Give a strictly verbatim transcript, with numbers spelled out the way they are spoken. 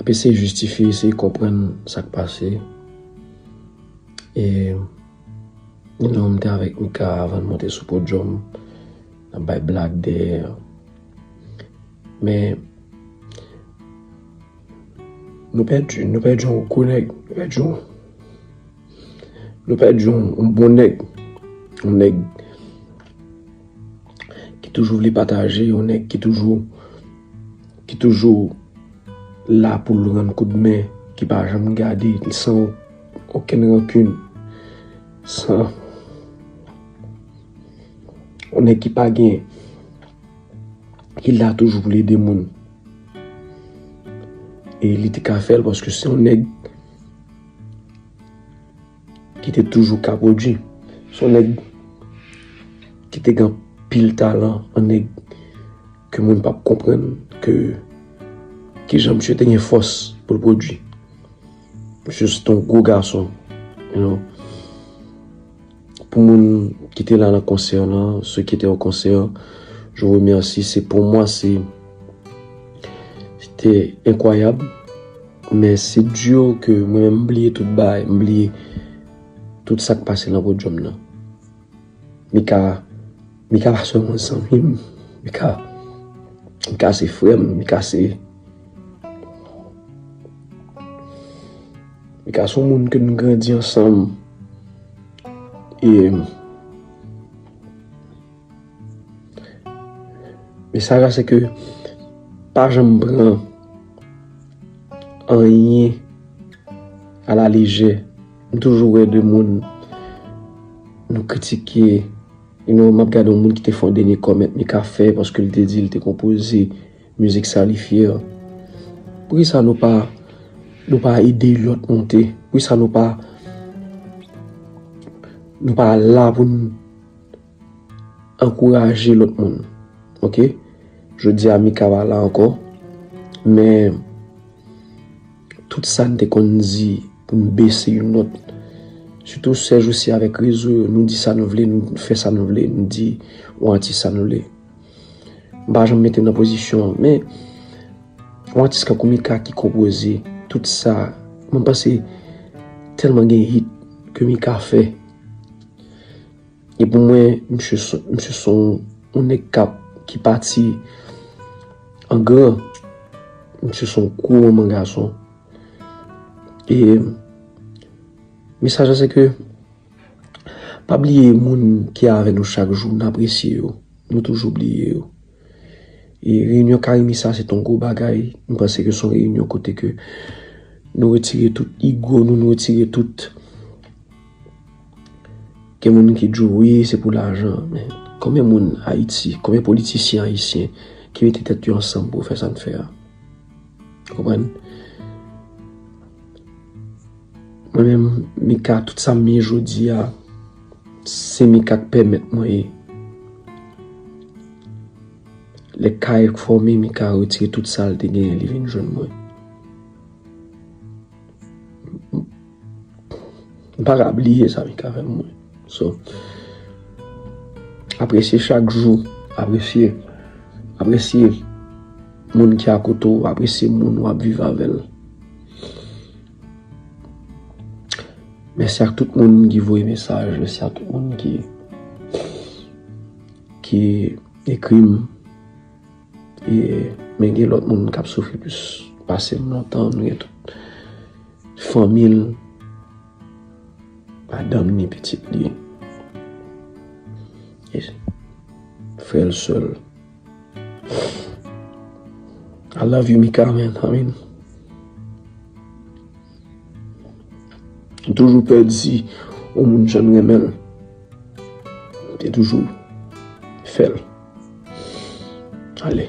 ap eseye jistifye, eseye konprann sa k pase. E, you know, m te avèk Mika avan n monte sou podyòm, n ap bay blag dèyè. Men, nou pèdi, nou pèdi yon gwo nèg, nou pèdi yon, nou pèdi yon, yon bon nèg, yon nèg ki toujou vle pataje, yon nèg ki toujou, ki toujou la pou l rann koudmen, ki pa janm gade, san okenn rankin, san, yon nèg ki pa gen, ki la toujou pou l ede moun. E li te ka fè l paske se yon nèg ki te toujou ka pwodui. Se yon nèg ki te gen anpil talan, yon nèg ke moun p ap konprann ke kijan misye te gen fòs pou l pwodui. Misye se te yon gwo gason, you know. Pou moun ki te la nan konsè lan, ceux qui étaient au concert, je vous remercie. C'est, pour moi, c'est, c'était incroyable. Men se di ke mwen menm m bliye tout bagay, m bliye tout sa k pase nan podyòm nan. Mika, Mika pa sèlman zanmi m, Mika, Mika se frè m, Mika se, Mika se yon moun ke nou grandi ansanm. E mesaj la se ke pa janm pran anyen a la lejè. M toujou wè de moun nou kritike. You know, m ap gade yon moun ki te fè yon dènye comment Mika fè paske l te di l te konpoze mizik sa li fyè. Poukisa nou pa, nou pa ede lòt monte? Poukisa nou pa, nou pa la pou n ankouraje lòt moun? Oke? Jodi a Mika pa la ankò, men tout sa n te konn di pou n bese youn lòt. Sitou sèjousi avèk rezo yo, nou di sa nou vle, nou fè sa nou vle, nou di yon atis sa nou vle. M pa janm mete nan pozisyon an, men yon atis kankou Mika ki konpoze tout sa, mwen panse tèlman gen hit ke Mika fè. E pou mwen, misye se, misye se yon, yon nèg k ap, ki pati an gran. Misye se yon gwo manman gason. E mesaj la se ke pa bliye moun ki avè nou chak jou, n apresye yo. Nou toujou bliye yo. E reyinyon Karimi sa, se t on gwo bagay. M panse ke se yon reyinyon kote ke nou retire tout ego nou, nou retire tout. Gen moun ki di w, wi, se pou lajan. Men konbyen moun Ayiti, konbyen politisyen ayisyen ki mete tèt yo ansanm pou fè sa n fè a? Ou konprann? Mwen menm, Mika, tout sa m ye jodi a, se Mika k pèmèt mwen ye. Lè kay fòme, Mika retire tout sa l te genyen, li vin jwenn mwen. M pa ka bliye sa Mika fè pou mwen. So, apresye chak jou, apresye, apresye moun ki akote w, apresye moun w ap viv avè l. Mèsi ak tout moun ki voye mesaj, mèsi ak tout moun ki, ki ekri m. E, men gen lòt moun k ap soufri plis pase m lontan, nou gen tout fanmi l, madanm ni pitit li. E frè l, sè l. I love you, Mika, man. I mean, m toujou pè di yon moun jan m renmen l. M te toujou fè l. Ale.